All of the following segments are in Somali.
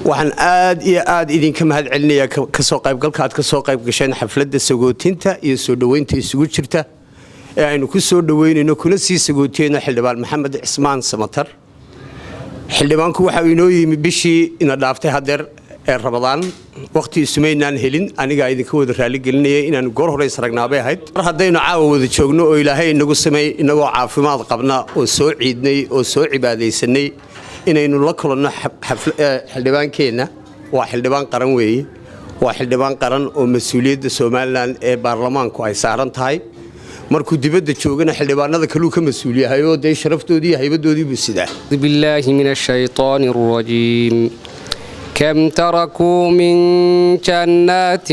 Waxaan aad iyo aad idinka mahad celinayaa kasoo qaybgalka aad ka soo qayb gasheen xafladda sagootinta iyo soo dhoweynta isugu jirta ee aynu ku soo dhoweynayno kuna sii sagootiyeyno Xildhibaan Maxamed Cismaan Samatar. Xildhibaanku waxa uu inoo yimi bishii ina dhaaftay hadeer ee Ramadaan. Wakhti isumaynaan helin. Anigaa idinka wada raaligelinaya inaanu goor hore isragnaabay ahayd. Mar haddaynu caawa wada joogno oo Ilaahay inagu samey inagoo caafimaad qabna oo soo ciidnay oo soo cibaadaysanay inaynu la kulanno xildhibaankeenna. Waa xildhibaan qaran weeye, waa xildhibaan qaran oo mas-uuliyadda Somaliland ee baarlamaanku ay saaran tahay. Markuu dibadda joogana xildhibaanada kaluu ka mas-uul yahay oo dee sharaftoodii iyo haybadoodii buu sidaa. بالله من الشيطان الرجيم. كم تركوا من جنات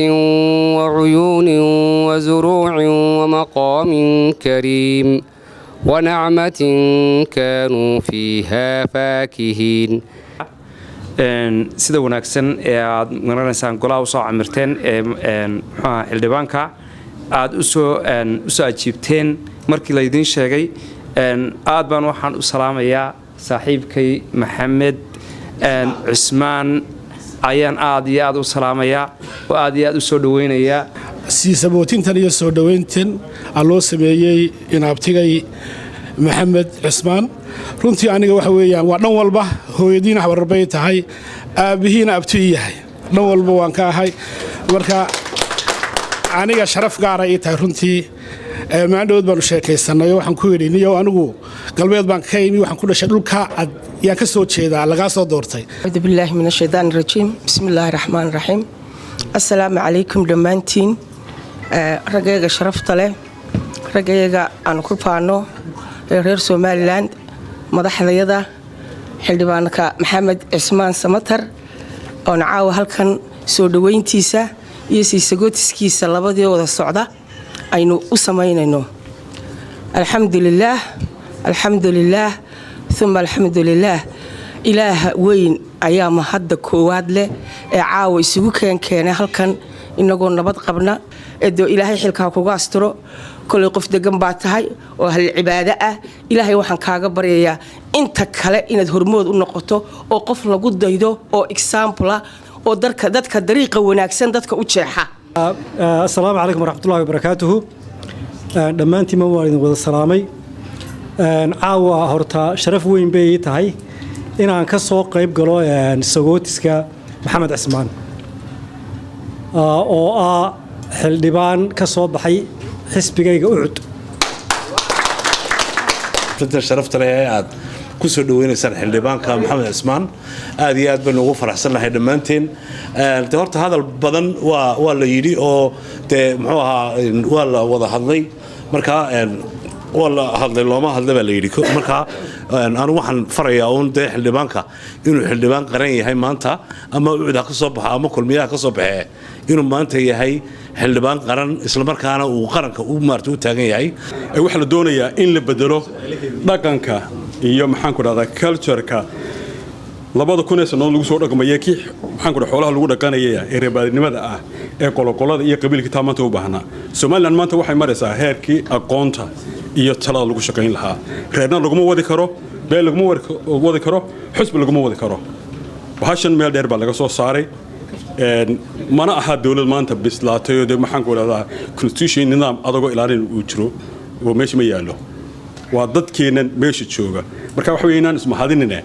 وعيون وزروع ومقام كريم ونعمة كانوا فيها فاكهين. Sida wanaagsan ee aad maranaysaan golaha usoo camirteen ee muxuaha xildhibaanka aad usoo ajiibteen markii laydiin sheegay, aad baan waxaan u salaamayaa saaxiibkay Maxamed Cismaan ayaan aad iyo aad u salaamayaa oo aad iyo aad u soo dhaweynayaa. Sii sabootintan iyo soo dhoweyntan aa loo sameeyey inaabtigay Maxamed Cismaan, runtii aniga waxa weeyaan waa dhan walba. Hooyadiina habararbay tahay, aabbihiina abti ii yahay, dhan walba waan ka ahay. Marka aniga sharaf gaara ii tahay runtii. Maandhood baanu sheekaysanay oo waxaan ku yidhi, "Niyow, anigu galbeed baan ka imi, waxaan ku dhashay dhulka cad yaan ka soo jeedaa lagaa soo doortay." أعوذ بالله من الشيطان الرجيم. بسم الله الرحمن الرحيم. السلام عليكم dhammaantiin ragayga sharafta leh, ragayga aan ku faano ee reer Somaliland, madaxdayada, xildhibaanka Maxamed Cismaan Samatar oon caawa halkan soo dhoweyntiisa iyo siisagootiskiisa labadii wada socda aynu u samaynayno. Alxamdu lilaah, alxamdu lilaah, uma alxamdu lilaah. Ilaaha weyn ayaa mahadda koowaad leh ee caawa isugu keenkeenay halkan inagoo nabad qabna. Eedoo Ilaahay xilkaa kuga asturo. Kolay qof degan baa tahay oo hal cibaado ah. Ilaahay waxaan kaaga baryayaa inta kale inaad hormood u noqoto oo qof lagu daydo oo example ah oo dadka dariiqa wanaagsan dadka u jeexa. Asalaamu calaykum waraxmatullahi wabarakaatuhu. Dhammaantiinma waan idin wada salaamay. Caawa horta sharaf weyn bay ii tahay inaan ka soo qayb galo sagootiska Maxamed Cismaan oo ah xildhibaan ka soo baxay xisbigayga UCID. Sharafta leh ee aad ku soo dhaweynaysaan xildhibaanka Maxamed Cismaan, aad iyo aad baynu ugu faraxsannahay dhammaanteen. De horta hadal badan waa la yidhi oo dee muxuu ahaa waa la wada hadlay. Marka waa la hadlay, looma hadla baa la yidhi. Marka anu waxaan farayaa uun dee xildhibaanka inuu xildhibaan qaran yahay maanta, ama UCID ha ka soo baxo ama Kulmiyaha ka soo baxee, inuu maanta yahay xildhibaan qaran, islamarkaana uu qaranka u maarta u taagan yahay. Waxaa la doonayaa in la bedelo dhaqanka iyo maxaan ku dhahdaa cultureka 2000 ee sannadood lagu soo dhaqmaya, kii maxaan ku dhaha xoolaha lagu dhaqanayaya ee reebaadinimada ah ee qoloqolada iyo qabiilkii. Taa maanta u baahnaa. Somaliland maanta waxay maraysaa heerkii aqoonta iyo talada lagu shaqayn lahaa. Reerna laguma wadi karo, beel laguma wadi karo, xusbi laguma wadi karo. Bahashan meel dheer baa laga soo saaray. Mana aha dowlad maanta bislaatay oo dee maxaan ku dhahdaa constitution nidaam adagoo ilaalin uu jiro oo meesha ma yaallo. Waa dadkeennan meesha jooga. Marka waxa weeye inaan ismahadinine,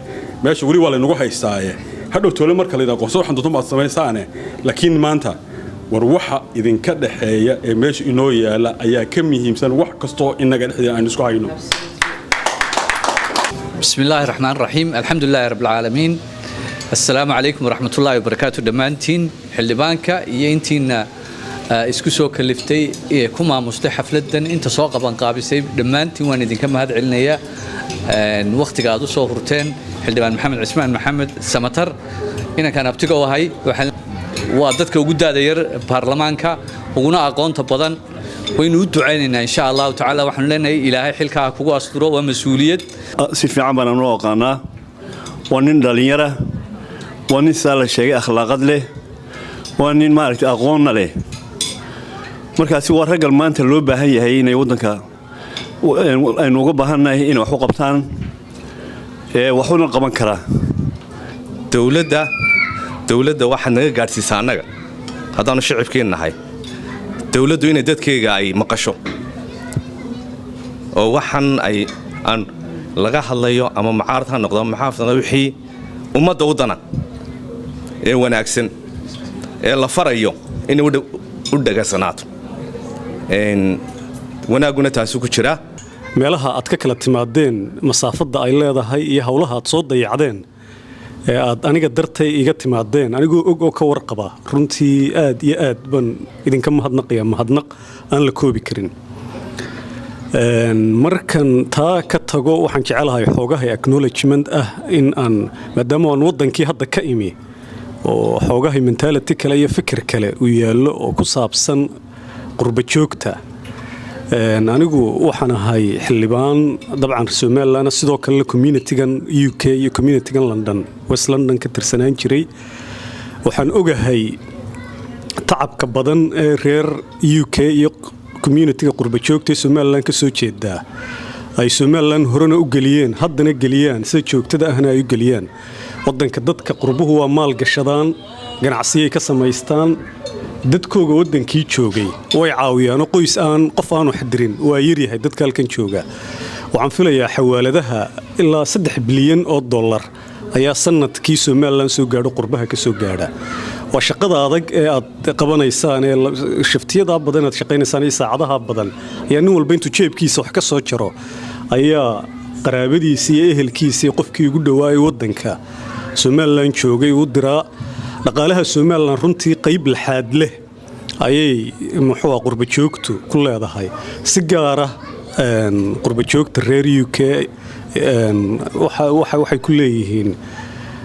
meesha weli waa laynagu haystaaye. Hadhow toole marka laydin aqoonsado waxaan doonto maad samaysaane, laakiin maanta war waxa idinka dhexeeya ee meesha inoo yaala ayaa ka muhiimsan wax kastoo innaga dhexdeena aynu isku hayno. بسم الله الرحمن الرحيم، الحمد لله رب العالمين، السلام عليكم ورحمة الله وبركاته. Dhammaantiin xildhibaanka iyo intiina isku soo kaliftay ee ku maamustay xafladan, inta soo qaban qaabisay, dhammaantiin waan idinka mahad celinayaa waqtiga aad u soo hurteen xildhibaan Maxamed Cismaan Maxamed Samatar, inankaan abtiga u ahay. Waa dadka ugu daada yar baarlamaanka uguna aqoonta badan. Waynu u ducaynaynaa insha Allahu tacaala. Waxaanu leenahay Ilaahay xilkaa kugu asturo, waa mas-uuliyad. Si fiican baan anu aqaanaa. Waa nin dhallinyara, waa nin sidaa la sheegay akhlaaqad leh, waa nin maaragtay aqoonna leh. Markaasi waa raggal maanta loo baahan yahay inay waddanka aynu uga baahannahay inay wax u qabtaan, waxuna qaban karaa. Dowladda Dowladda waxaad naga gaadhsiisaa annaga haddaannu shicibkiin nahay, dowladdu inay dadkayga ay maqasho oo waxaan ay aan laga hadlayo, ama mucaarad ha noqdo ama muxaafid ha noqdo, wixii ummadda u dana ee wanaagsan ee la farayo inay u dhagasanaato. Wanaagguna taasuu ku jiraa. Meelaha aad ka kala timaadeen, masaafadda ay leedahay iyo howlaha aad soo dayacdeen ee aad aniga dartay iga timaadeen, anigoo og oo ka warqaba, runtii aad iyo aad baan idinka mahadnaqaya, mahadnaq aan la koobi karin. Markan taa ka tago, waxaan jecelahay xoogahay acknowledgement ah in aan, maadaama aan waddankii hadda ka imi oo xoogahay mentality kale iyo fikir kale uu yaallo oo ku saabsan qurba joogta. Anigu waxaan ahay xildhibaan dabcan Somaliland, sidoo kalena communitygan UK iyo communitygan London, West London ka tirsanaan jiray. Waxaan ogahay tacabka badan ee reer UK iyo communityga qurba joogta ee Somaliland ka soo jeedaa ay Somaliland horena u geliyeen, haddana geliyaan, sida joogtada ahna ay u geliyaan. Wadanka dadka qurbuhu waa maal gashadaan, ganacsiyay ka samaystaan, dadkooga wadankii joogay way caawiyaanoo qoys aan qof aanu xadirin waa yaryahay dadka halkan jooga. Waxaan filayaa xawaaladaha ilaa $3 bilyan ayaa sanadkii Somaliland soo gaadho, qurbaha ka soo gaadha. Waa shaqada adag ee aad qabanaysaan ee shiftiyadaa badan aad shaqaynaysaan iyo saacadaha badan ayaa nin walba intuu jeebkiisa wax ka soo jaro ayaa qaraabadiisii iyo ehelkiisii, qofkii ugu dhowaayay waddanka Somaliland joogay, uu diraa. Dhaqaalaha Somaliland runtii qayb laxaad leh ayay muxuu qurbajoogtu ku leedahay, si gaara qurbajoogta reer UK waxay ku leeyihiin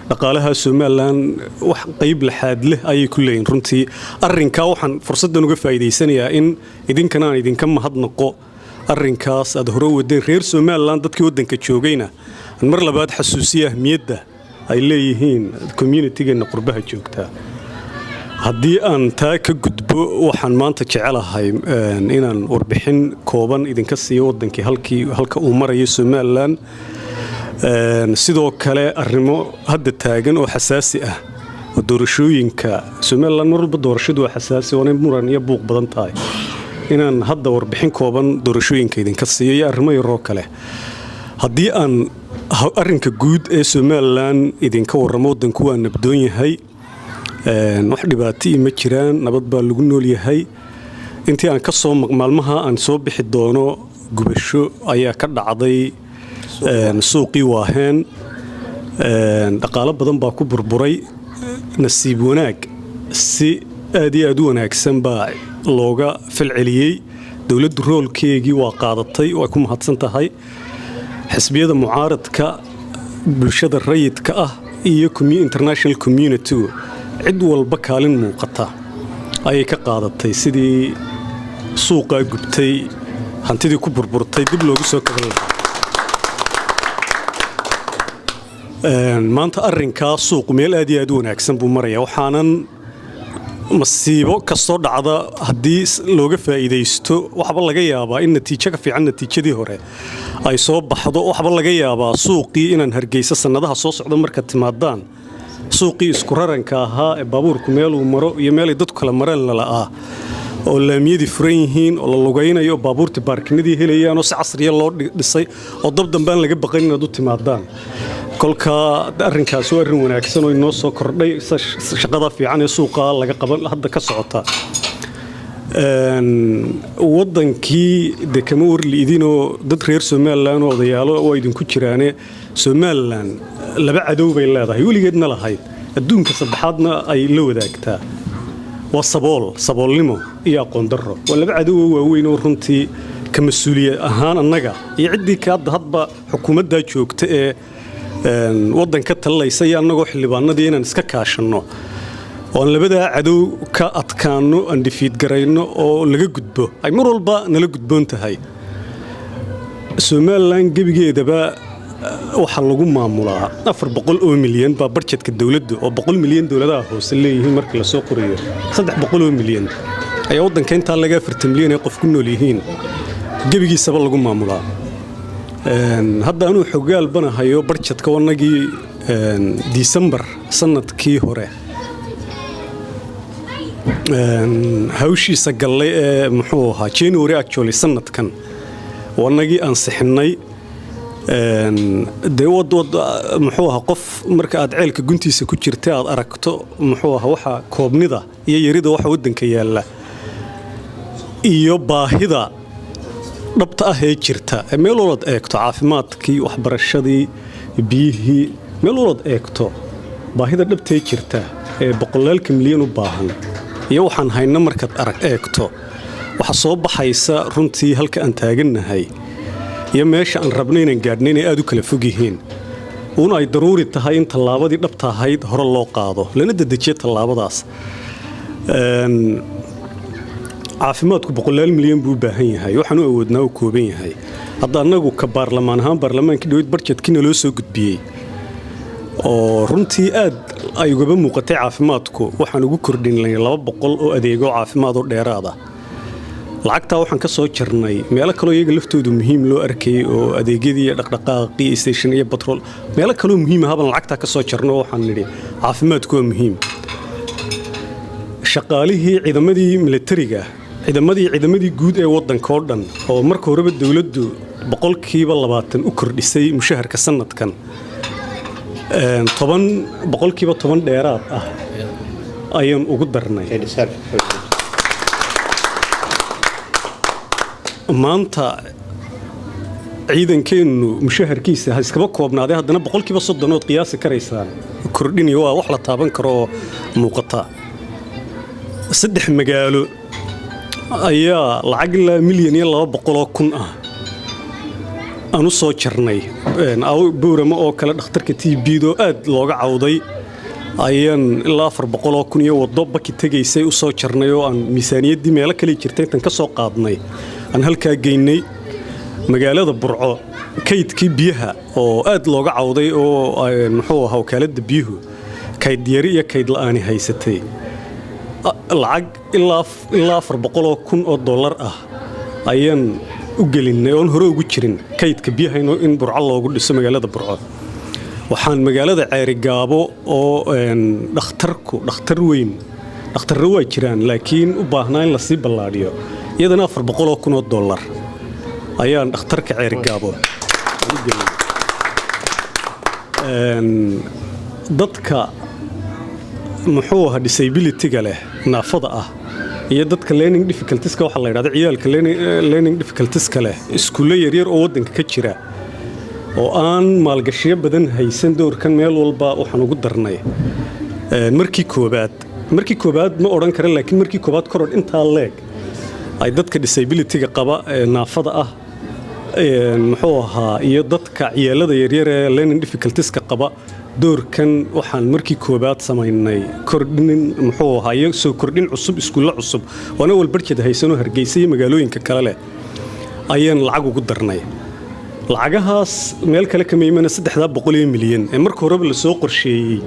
dhaqaalaha Somaliland wax qayb laxaad leh ayay ku leeyihiin runtii. Arrinkaa waxaan fursaddan uga faa'iidaysanayaa in idinkana aan idinka mahadnaqo arrinkaas aad hore u wadeen. Reer Somaliland, dadkii waddanka joogayna, aan mar labaad xasuusiya ahmiyadda ay leeyihiin communitygeenna qurbaha joogtaa. Haddii aan taa ka gudbo, waxaan maanta jecelahay inaan warbixin kooban idinka siiyo waddankii halkii halka uu marayo Somaliland, sidoo kale arrimo hadda taagan oo xasaasi ah oo doorashooyinka Somaliland. Mar walba doorashadu waa xasaasi, waanay muran iyo buuq badan tahay. Inaan hadda warbixin kooban doorashooyinka idinka siiyo iyo arrimo yaroo kale. Haddii aan arrinka guud ee Somaliland idinka warramo, waddanku waa nabdoon yahay, wax dhibaato ma jiraan, nabad baa lagu nool yahay. Intii aan ka soo maalmaha aan soo bixi doono, gubasho ayaa ka dhacday suuqii Waaheen, dhaqaalo badan baa ku burburay. Nasiib wanaag, si aad iyo aad u wanaagsan baa looga falceliyey. Dowladdu roolkeegii waa qaadatay, way ku mahadsan tahay. Xisbiyada mucaaradka, bulshada rayidka ah iyo international communitygu, cid walba kaalin muuqata ayay ka qaadatay sidii suuqaa gubtay, hantidii ku burburtay dib loogu soo kaban lahaa. Maanta arrinkaa suuqu meel aad iyo aad u wanaagsan buu maraya. Waxaanan masiibo kastoo dhacda haddii looga faa'iidaysto, waxba laga yaabaa in natiijo ka fiican natiijadii hore ay soo baxdo. Waxba laga yaabaa suuqii inaan Hargeysa sannadaha soo socda markaad timaadaan, suuqii isku raranka ahaa ee baabuurku meeluu maro iyo meelay dadku kala mareen lala'aa, oo laamiyadii furan yihiin oo la lugaynayo oo baabuurtii baarkinadii helayaan oo si casriya loo dhisay oo dab dambaan laga baqayn inaad u timaadaan. Kolka arrinkaasi waa arrin wanaagsan oo inoo soo kordhay, shaqada fiican ee suuqa laga qaban hadda ka socota. Waddankii de kama warliidinoo dad reer Somaliland oo odayaalo waa idinku jiraane. Somaliland laba cadow bay leedahay, weligeedna lahayd, adduunka saddexaadna ay la wadaagtaa: waa saboolnimo iyo aqoon darro. Waa laba cadow oo waaweyn oo runtii ka mas-uuliyad ahaan annaga iyo ciddii ka hadda hadba xukuumaddaa joogta ee waddan ka talinaysa iyo annagoo xildhibaanadii inaan iska kaashanno oo aan labadaa cadow ka adkaanno, aan defeat garayno oo laga gudbo, ay mar walba nala gudboon tahay. Somaliland gebigeedaba waxaa lagu maamulaa 400 oo milyan baa budgetka dowladda, oo 100 milyan dowladaha hoose leeyihiin. Markii lasoo qorayo, 300 oo milyan ayaa waddanka intaa laga 40 milyan ee qof ku nool yihiin gebigiisaba lagu maamulaa. Hadda anuu xogaal banahayo budgetka wanagii Disembar sanadkii hore Hawshiisa gallay ee muxuu ahaa January, actually, sanadkan wanagii ansixinnay. Dee wad muxuu ahaa, qof marka aad ceelka guntiisa ku jirta aad aragto muxuu ahaa waxa koobnida iyo yarida waxa waddanka yaalla iyo baahida dhabta ah ee jirta, meel walood eegto, caafimaadkii, waxbarashadii, biyihii, meel walood eegto, baahida dhabtee jirta ee boqolaalka milyan u baahan iyo waxaan hayno markaad arag eegto, waxa soo baxaysa runtii halka aan taagannahay iyo meesha aan rabno inaan gaadhno inay aad u kala fog yihiin, uuna ay daruuri tahay in tallaabadii dhabta ahayd hore loo qaado, lana dedejiyo tallaabadaas. Caafimaadku boqolaal milyan buu u baahan yahay, waxaan u awoodnaa uu kooban yahay. Hadda annagu ka baarlamaan ahaan, baarlamaankii dhaweyd budgetkiina loo soo gudbiyey oo runtii aad ay ugaba muuqatay caafimaadku, waxaan ugu kordhinay 200 oo adeego caafimaad oo dheeraada. Lacagtaa waxaan ka soo jarnay meelo kaloo iyaga laftoodu muhiim loo arkayay, oo adeegyadii iyo dhaqdhaqaaqii iyo station iyo batrool, meelo kaloo muhiim ahaban lacagtaa ka soo jarno. Waxaan nidhi caafimaadku waa muhiim. Shaqaalihii ciidamadii militariga, ciidamadii guud ee waddanka oo dhan, oo marka horeba dowladdu 20% u kordhisay mushaharka sanadkan, 10% dheeraad ah ayaan ugu darnay. Maanta ciidankeennu mushaharkiisa ha iskaba koobnaaday, haddana 30% ood qiyaasi karaysaan kordhini waa wax la taaban karo oo muuqata. Saddex magaalo ayaa lacag ilaa 1,200,000 ah aan u soo jarnay. Boorama oo kale, dhakhtarka TB-do aad looga cawday ayaan ilaa 400,000 iyo waddo baki tegaysay u soo jarnay, oo aan miisaaniyaddii meelo kale jirtay intan ka soo qaadnay aan halkaa geynay. Magaalada Burco, kaydkii biyaha oo aad looga cawday, oo muxuu ahaa wakaaladda biyuhu kayd yari iyo kayd la'aani haysatay, lacag ilaa 400,000 oo dollar ah ayaan u gelinay, oon hore ugu jirin kaydka biyaha in Burco loogu dhiso. Magaalada Burco, waxaan magaalada Ceerigaabo oo dhakhtarku dhakhtar weyn, dhakhtarro waa jiraan laakiin u baahnaa in lasii ballaadhiyo, iyadana 400,000 oo dollar ayaan dhakhtarka Ceerigaabo u gelinay. Dadka muxuu ahaa disability-ga leh, naafada ah, iyo dadka learning difficultieska waxaa la yidhahda, ciyaalka learning difficultieska leh, iskuulle yaryar oo waddanka ka jira oo aan maalgashiyo badan haysan, doorkan meel walba waxaan ugu darnay markii koobaad ma odhan kara, laakiin markii koobaad korodh intaa leeg ay dadka disability-ga qaba ee naafada ah muxuu ahaa iyo dadka ciyaalada yaryar ee learning difficultieska qaba, doorkan waxaan markii koobaad samaynay kordhin muxuu ahaa iyo soo kordhin cusub, iskuulle cusub waana wal budget haysanoo Hargeysa iyo magaalooyinka kale leh ayaan lacag ugu darnay. Lacagahaas meel kale kama imana, 300 milyan ee marka horeba lasoo qorsheeyey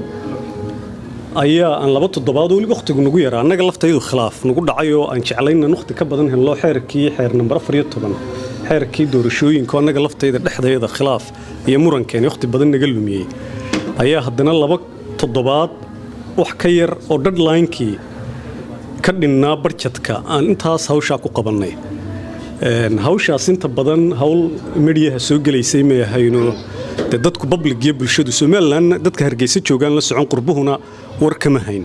ayaa aan 2 toddobaad oo weli wakhtigu nagu yaraa, annaga laftaydu khilaaf nagu dhacay oo aan jeclaynan wakhti ka badan helno, xeerkii xeer nambar 14, xeerkii doorashooyinka, oo annaga laftayda dhexdayda khilaaf iyo murankeeni wakhti badan naga lumiyey, ayaa haddana 2 toddobaad wax ka yar oo deadline-kii ka dhinnaa budgetka aan intaas hawshaa ku qabannay. Hawshaas inta badan hawl mediaha soo gelaysay may ahayno. Dee dadku public iyo bulshadu Somaliland, dadka Hargeysa joogaan la socon, qurbuhuna war kama hayn.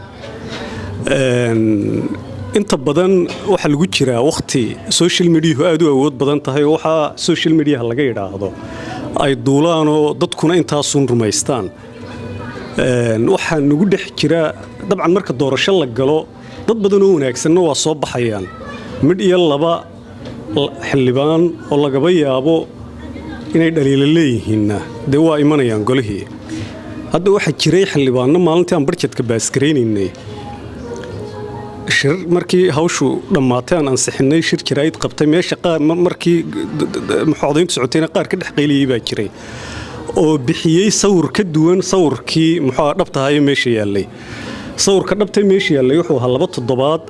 Inta badan waxaa lagu jiraa wakhti social mediahu aad u awood badan tahay, oo waxaa social mediaha laga yidhaahdo ay duulaanoo dadkuna intaasun rumaystaan. Waxaa nagu dhex jira dabcan marka doorasho la galo, dad badan oo wanaagsanna waa soo baxayaan, mid iyo laba xildhibaan oo lagaba yaabo inay dhaliilo leeyihiinna dee waa imanayaan golihii. Hadda waxaa jiray xildhibaanno maalintii aan budgetka pass garaynaynay shir, markii hawshu dhammaatay aan ansixinnay, shir jaraa'id qabtay meesha qaar, markii codayntu socotayna qaar ka dhex qayliyey baa jiray oo bixiyey sawir ka duwan sawirkii muxuu dhabtahaye meesha yaallay. Sawirka dhabtay meesha yaallay wuxuu ahaa 2 toddobaad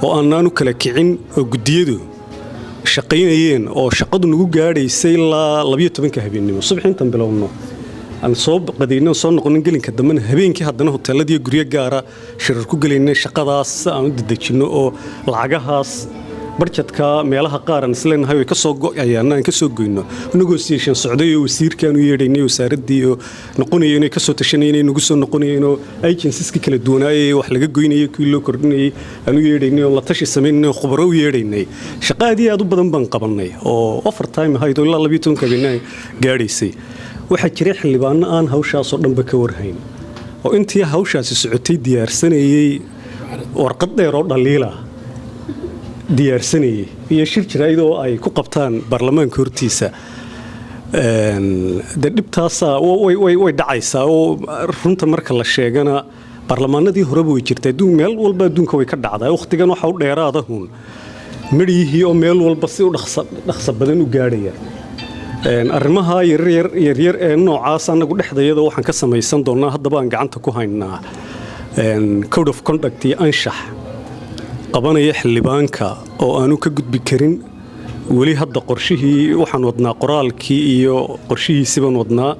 oo aanaan u kala kicin oo guddiyadu shaqaynayeen oo shaqadu nagu gaadhaysay ilaa 12-ka habeennimo, subax intaan bilowno Aan soo qadayno, soo noqonin gelinka dambena, habeenkii haddana hoteeladii, guryo gaara shirar ku gelaynay shaqadaas aan u dedejinno oo lacagahaas budgetka meelaha qaar aan isleenahay way ka soo go'ayaan aan ka soo goyno. Negotiation socday oo wasiirkaan u yeedhaynay, wasaaraddii oo noqonaya inay ka soo tashanayeen, inay nagu soo noqonayeen, oo agencies-ka kala duwanaayay wax laga goynayay, kuwii loo kordhinayay aan u yeedhaynay, oo la tashi samaynay, oo khubaro u yeedhaynay. Shaqo aad iyo aad u badan baan qabannay oo overtime ahayd oo ilaa 12-ka habeenaha gaadhaysay. Waxaa jiray xildhibaano aan hawshaasoo dhanba ka warhayn oo intii hawshaasi socotay diyaarsanayey warqad dheer oo dhaliila diyaarsanayay iyo shir jaraa'id oo ay ku qabtaan baarlamaanka hortiisa. De dhibtaasaa way dhacaysaa oo runta marka la sheegana baarlamaanadii horeba way jirta, adduun meel walba adduunka way ka dhacdaa. Wakhtigan waxa u dheeraada hun midhihii oo meel walba si u dhaqsa badan u gaadhaya. Arrimaha yaryar yaryar ee noocaas annagu dhexdayada waxaan ka samaysan doonnaa, haddaba aan gacanta ku haynaa, code of conduct iyo anshax qabanaya xildhibaanka oo aanu ka gudbi karin. Weli hadda qorshihii waxaan wadnaa, qoraalkii iyo qorshihiisii baan wadnaa.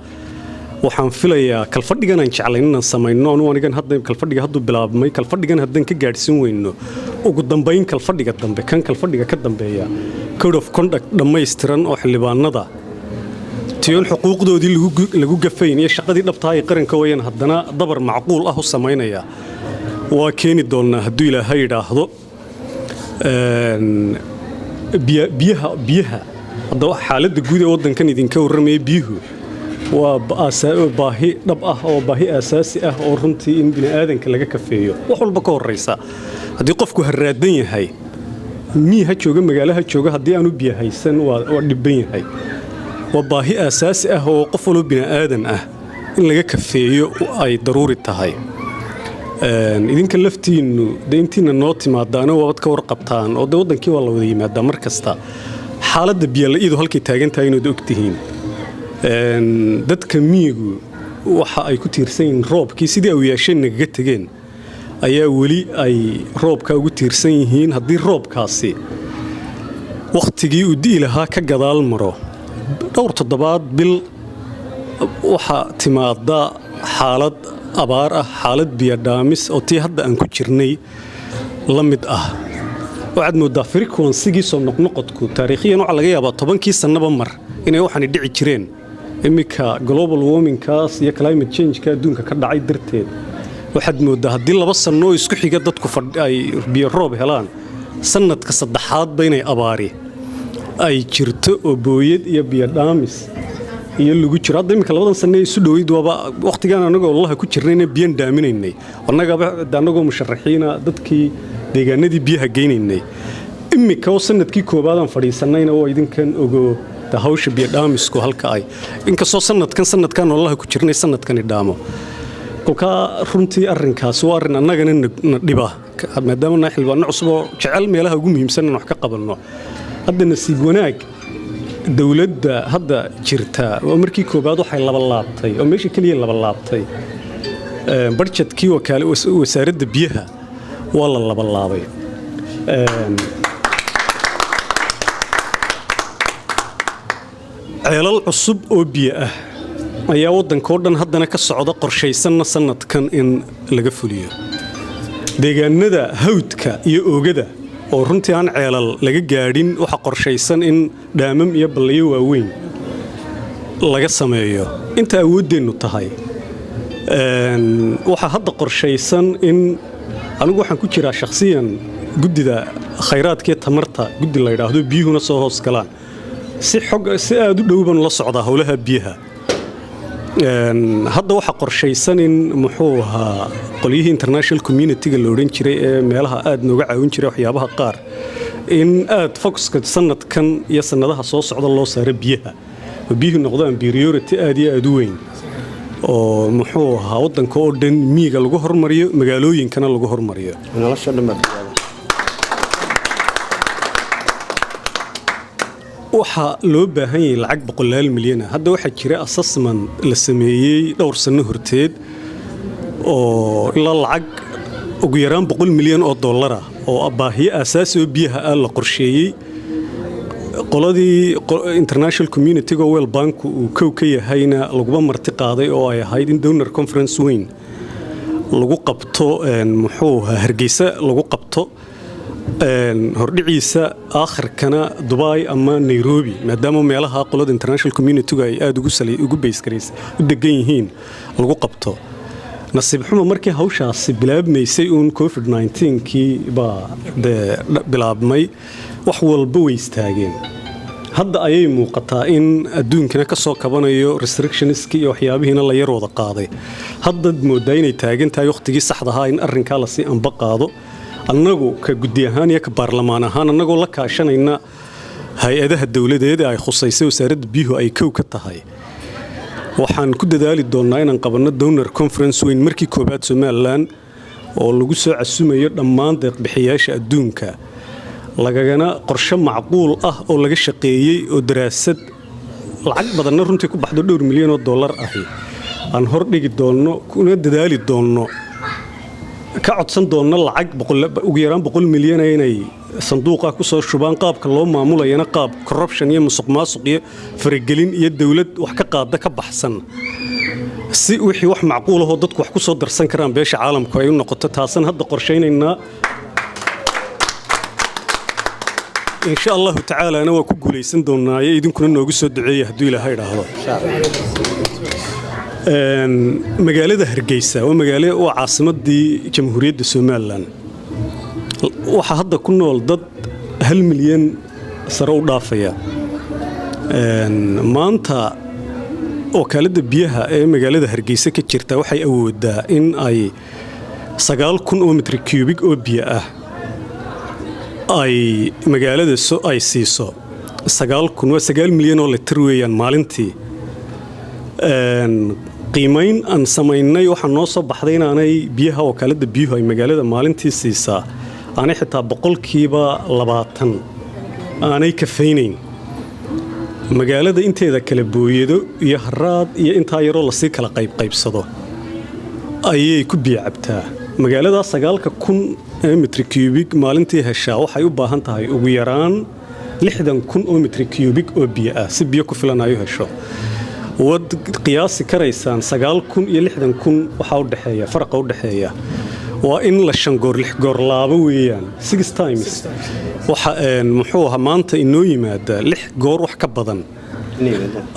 Waxaan filayaa kalfadhigan aan jeclayn inaan samayno anu anigan hadda kalfadhiga hadduu bilaabmay, kalfadhigan haddaan ka gaadhsiin weyno, ugu dambayn kalfadhiga dambe, kan kalfadhiga ka dambeeya, code of conduct dhammaystiran oo xildhibaanada tiyoon xuquuqdoodii lagu gafayn iyo shaqadii dhabtaa ay qaranka wayaan haddana dabar macquul ah u samaynaya waa keeni doonnaa hadduu Ilaahay yidhaahdo. Biyaha haddaba xaaladda guud ee waddankan idinka warramaya, biyuhu waa baahi dhab ah oo baahi aasaasi ah oo runtii in bini aadanka laga kafeeyo wax walba ka horraysa. Haddii qofku harraadan yahay, mii ha jooga, magaalo ha jooga, haddii aanu biyo haysan waa dhibban yahay. Waa baahi aasaasi ah oo qof waloo bini aadan ah in laga kafeeyo ay daruuri tahay. Idinka laftiinnu dee intiina noo timaadaana waabad ka warqabtaan oo dee waddankii waa la wada yimaadaa mar kasta, xaaladda biyola'idu halkay taagan tahay inaad og tihiin. Dadka miyigu waxa ay ku tiirsan yihiin roobkii. Sidii awyaasheen nagaga tegeen ayaa weli ay roobka ugu tiirsan yihiin. Haddii roobkaasi wakhtigii uu di'i lahaa ka gadaal maro dhowr toddobaad, bil, waxaa timaada xaalad abaar ah, xaalad biyodhaamis oo tii hadda aan ku jirnay la mid ah. Waxaad mooddaa frequency-gii soo noqnoqodku taariikhiyan waxaa laga yaabaa 10-kii sannaba mar inay waxaani dhici jireen. Iminka global warmingkaas iyo climate changeka adduunka ka dhacay darteed waxaad mooddaa haddii 2 sanno oo isku xiga dadku ay biyo roob helaan, sanadka saddexaadba inay abaari ay jirto oo booyad iyo biyo dhaamis iyo lagu jiro. Hadda iminka labadan sanne isu dhoweyd waaba wakhtigaan anagoo allaha ku jirnayna biyan dhaaminaynay, annagaba annagoo musharaxiina dadkii deegaanadii biyaha geynaynay. Iminka oo sanadkii koowaadaan fadhiisannayna waa idinkan ogo hawsha biyodhaamisku halka ay, inkastoo sanadkan ololaha ku jirnay sanadkani dhaamo. Kolkaa runtii arrinkaasi waa arrin annagana na dhiba, maadaama nahay xildhibaano cusub oo jecel meelaha ugu muhiimsan in wax ka qabanno. Hadda nasiib wanaag dowladda hadda jirta waa markii koowaad waxay labalaabtay oo meesha keliya labalaabtay budgetkii wasaaradda biyaha waa la labalaabay. Ceelal cusub oo biyo ah ayaa waddanka oo dhan haddana ka socda, qorshaysanna sanadkan in laga fuliyo deegaanada hawdka iyo oogada oo runtii aan ceelal laga gaadhin. Waxa qorshaysan in dhaamam iyo ballayo waaweyn laga sameeyo inta awooddeennu tahay. Waxaa hadda qorshaysan in anigu waxaan ku jiraa shakhsiyan guddida khayraadka iyo tamarta, guddi la yidhaahdo, biyuhuna soo hoos galaan. Si xog si aada u dhow baan la socdaa howlaha biyaha. Hadda waxaa qorshaysan in muxuu ahaa qolyihii international community-ga la odhan jiray ee meelaha aad nooga caawin jiray waxyaabaha qaar in aad focuska sanadkan iyo sanadaha soo socda loo saaro biyaha oo biyuhu noqdaan priority aad iyo aad u weyn oo muxuu ahaa waddanka oo dhan miyiga lagu hormariyo, magaalooyinkana lagu hormariyo. Nolosha dhan baad. Waxaa loo baahan yahay lacag boqolaal milyan ah. Hadda waxaa jira assessment la sameeyey dhowr sanno horteed oo ilaa lacag ugu yaraan 100 milyan oo dollar ah oo baahiyo aasaasi oo biyaha ah la qorsheeyey. Qoladii international community-ga, World Bank uu kow ka yahayna, laguma marti qaaday oo ay ahayd in donor conference weyn lagu qabto, muxuu ahaa, Hargeysa lagu qabto hordhiciisa, aakhirkana Dubai ama Nairobi, maadaama meelaha qolada international community-gu ay aada ugu baysgarays u degan yihiin lagu qabto. Nasiib xumo, markii hawshaasi bilaabmaysay uun COVID 19-kii baa dee bilaabmay, wax walba way istaageen. Hadda ayay muuqataa in adduunkana ka soo kabanayo, restrictions-kii iyo waxyaabihiina la yar wada qaaday. Haddaad mooddaa inay taagan tahay wakhtigii saxda ahaa in arrinkaa lasii amba qaado. Annagu ka guddi ahaan iyo ka baarlamaan ahaan, annagoo la kaashanayna hay-adaha dowladeed ee ay khusaysay, wasaaradda biyuhu ay kow ka tahay, waxaan ku dadaali doonnaa inaan qabanno donor conference weyn markii koowaad Somaliland, oo lagu soo casumayo dhammaan deeqbixiyaasha adduunka, lagagana qorshe macquul ah oo laga shaqeeyey oo daraasad lacag badanna runtii ku baxdo, dhowr milyan oo dollar ahi, aan hordhigi doonno, kuna dadaali doonno, ka codsan doonno lacag ugu yaraan 100 milyana inay sanduuqa ku soo shubaan. Qaabka loo maamulayana qaab corruption iyo musuq maasuq iyo faragelin iyo dowlad wax ka qaada ka baxsan, si wixii wax macquul ahoo dadku wax ku soo darsan karaan beesha caalamku ay u noqoto. Taasaan hadda qorshaynaynaa, insha Allahu tacaalana waa ku guulaysan doonaaye. Idinkuna noogu soo duceeya hadduu Ilaahay idhaahdo. Magaalada Hargeysa waa magaalo, waa caasimadii Jamhuuriyadda Somaliland. Waxaa hadda ku nool dad 1 milyan sare u dhaafaya. Maanta wakaaladda biyaha ee magaalada Hargeysa ka jirta waxay awoodaa in ay 9000 oo mitri cubic oo biyo ah ay magaalada ay siiso. 9000 waa 9 milyan oo litir weeyaan maalintii. Qiimayn aan samaynay waxaa noo soo baxday inaanay biyaha wakaaladda biyuhu ay magaalada maalintii siisaa aanay xitaa 20% aanay kafaynayn. Magaalada inteeda kala booyado iyo haraad iyo intaa yaroo lasii kala qaybqaybsado ayay ku biyo cabtaa. Magaaladaa 9000 ee mitri cubic maalintii heshaa waxay u baahan tahay ugu yaraan 60,000 oo mitri cubic oo biyo ah si biyo ku filan ay u hesho. Waad qiyaasi karaysaan 9000 iyo 60,000 waxaa u dhexeeya, faraqa u dhexeeya waa in la shan goor, lix goor laabo weeyaan, six times. Waxa muxuu ahaa maanta inoo yimaada lix goor wax ka badan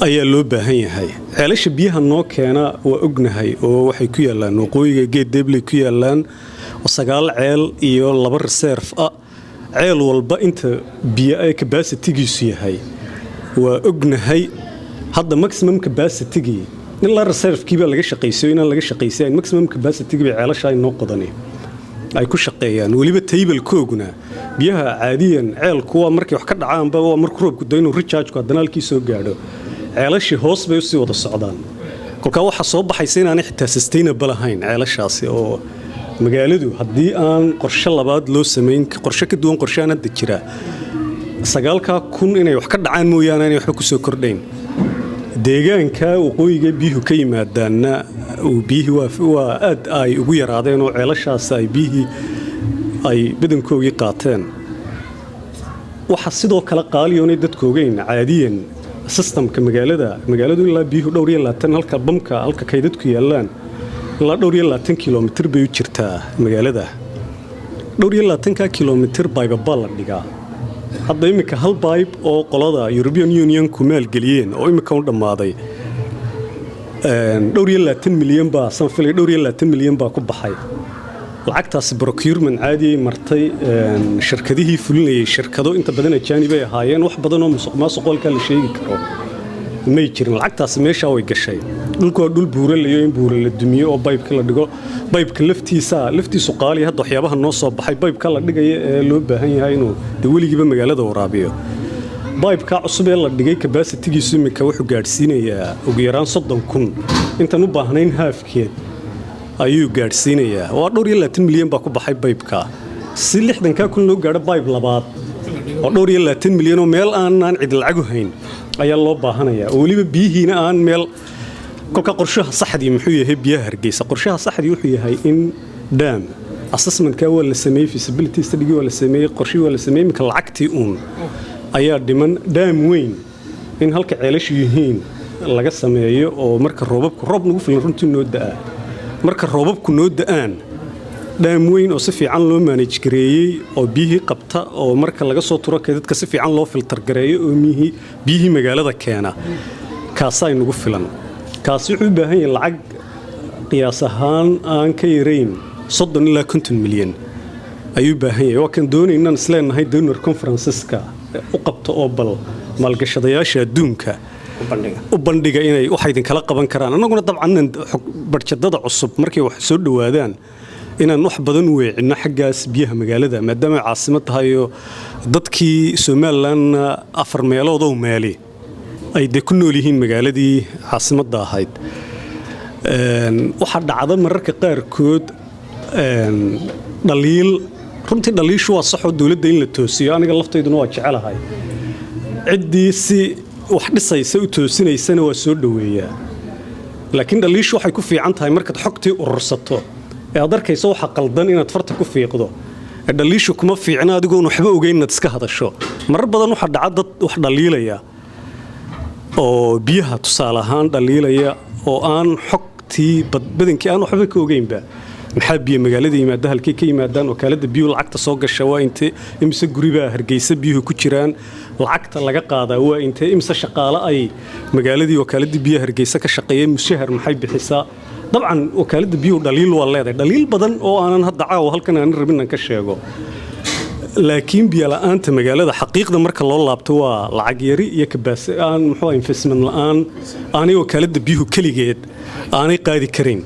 ayaa loo baahan yahay. Ceelasha biyaha noo keena waa ognahay oo waxay ku yaalaan waqooyiga, Geed Deebley ku yaalaan, sagaal ceel iyo laba reserve ah. Ceel walba inta biyo ay capacity-giisu yahay waa ognahay. Hadda maximum capacity-gii ilaa reserve-kii baa laga shaqaysiyo inaan laga shaqaysiin maximum capacity-gii bay ceelasha ay noo qodani ay ku shaqeeyaan. Weliba table-kooguna biyaha caadiyan ceelku waa markay wax ka dhacaanba, waa markuu roobku do inuu recharge-ku haddana halkii soo gaadho. Ceelashii hoos bay usii wada socdaan. Kolkaa waxaa soo baxaysa inaanay xitaa sustainable ahayn ceelashaasi, oo magaaladu haddii aan qorshe labaad loo samayn, qorshe ka duwan qorsheaan hadda jira, 9000 inay wax ka dhacaan mooyaane inay waxba kusoo kordhayn. Deegaanka waqooyiga biyuhu ka yimaadaanna biyihii waa aad ay ugu yaraadeen oo ceelashaas ay biyihii ay badankoogii qaateen. Waxaa sidoo kale qaaliyoonay dadku ogeyn caadiyan system-ka magaaladu ilaa biyuhu dhowr iyo labaatan halka bamka, halka kaydadku yaallaan, ilaa dhowr iyo labaatan kilomitir bay u jirtaa magaalada. Dhowr iyo labaatanka kilomitir baybabaa la dhigaa. Hadda iminka hal pipe oo qolada European Unionku maalgeliyeen oo iminka u dhammaaday, dhowr iyo labaatan milyan baa san filay, dhowr iyo labaatan milyan baa ku baxay lacagtaasi. Procurement caadiyay martay. Shirkadihii fulinayay shirkado inta badan ajaanib ay ahaayeen. Wax badan oo musuq maasuq halkaa la sheegi karo may jirin. Lacagtaasi meeshaa way gashay. Dhulku waa dhul buuralayo, in buura la dumiyo oo pipe-ka la dhigo, pipe-ka laftiisa laftiisu qaaliya. Hadda waxyaabaha noo soo baxay, pipe-ka la dhigaya ee loo baahan yahay inuu de weligiiba magaalada waraabiyo, pipe-ka cusub ee la dhigay capacity-giisu iminka wuxuu gaadhsiinayaa ugu yaraan 30,000. Intaan u baahnayn half-keed ayuu gaadhsiinayaa. Waa dhowr iyo labaatan milyan baa ku baxay pipe-ka. Si 60,000 loo gaadho, pipe labaad oo dhowr iyo labaatan milyan oo meel aanaan cid lacagu hayn ayaa loo baahanayaa, oo weliba biyihiina aan meel. Kolka qorshaha saxdii muxuu yahay biyaha Hargeysa? Qorshaha saxdii wuxuu yahay in dam assessment-ka waa la sameeyey, feasibility study waa la sameeyey, qorshihii waa la sameeyey. Iminka lacagtii uun Ayaa dhiman dhaam weyn in halka ceelashu yihiin laga sameeyo, oo marka roobabku, roob nagu filan runtii noo da'aa, marka roobabku noo da'aan, dhaam weyn oo si fiican loo manage gareeyey oo biyihii qabta, oo marka laga soo turo dadka si fiican loo filter gareeyo, oo biyihii magaalada keena, kaasaa inagu filan. Kaasi wuxuu u baahan yahay lacag qiyaas ahaan aan ka yarayn 30 ilaa 50 milyan ayuu u baahan yahay. Waa kan doonaynaan isleenahay donor conferenceska u qabto oo bal maalgashadayaasha adduunka u bandhiga inay waxa idinkala qaban karaan. Annaguna dabcan inaan barjadada cusub markay wax soo dhowaadaan inaan wax badan weecinno xaggaas biyaha magaalada, maadaama ay caasimad tahay oo dadkii Somalilandna afar meelood oo meeli ay dee ku nool yihiin magaaladii caasimadda ahayd. Waxaa dhacda mararka qaarkood dhaliil. Runtii dhaliishu waa saxoo, dowladda in la toosiyo aniga laftayduna waa jecelahay, ciddii si wax dhisaysa u toosinaysana waa soo dhoweeyaa. Laakiin dhaliishu waxay ku fiican tahay markaad xogtii urursato ee aad arkayso waxa qaldan inaad farta ku fiiqdo. Ee dhaliishu kuma fiicna adigoon waxba ogeyn inaad iska hadasho. Marar badan waxaa dhaca dad wax dhaliilaya oo biyaha tusaale ahaan dhaliilaya oo aan xogtii badankii aan waxba ka ogeynba. Maxaa biyo magaalada yimaada? Halkay ka yimaadaan? Wakaaladda biyuhu lacagta soo gasha waa intee? Imise guribaa Hargeysa biyuhu ku jiraan? Lacagta laga qaadaa waa intee? Imise shaqaale ay magaaladii wakaaladii biyaha Hargeysa ka shaqeeyay? Mushahar maxay bixisaa? Dabcan wakaaladda biyuhu dhaliil waa leedahay, dhaliil badan oo aanan hadda caawa halkan aanan rabin inaan ka sheego. Laakiin biyo la'aanta magaalada xaqiiqda marka loo laabto waa lacag yari iyo kabaas aan muxuu investment la'aan aanay wakaaladda biyuhu keligeed aanay qaadi karin.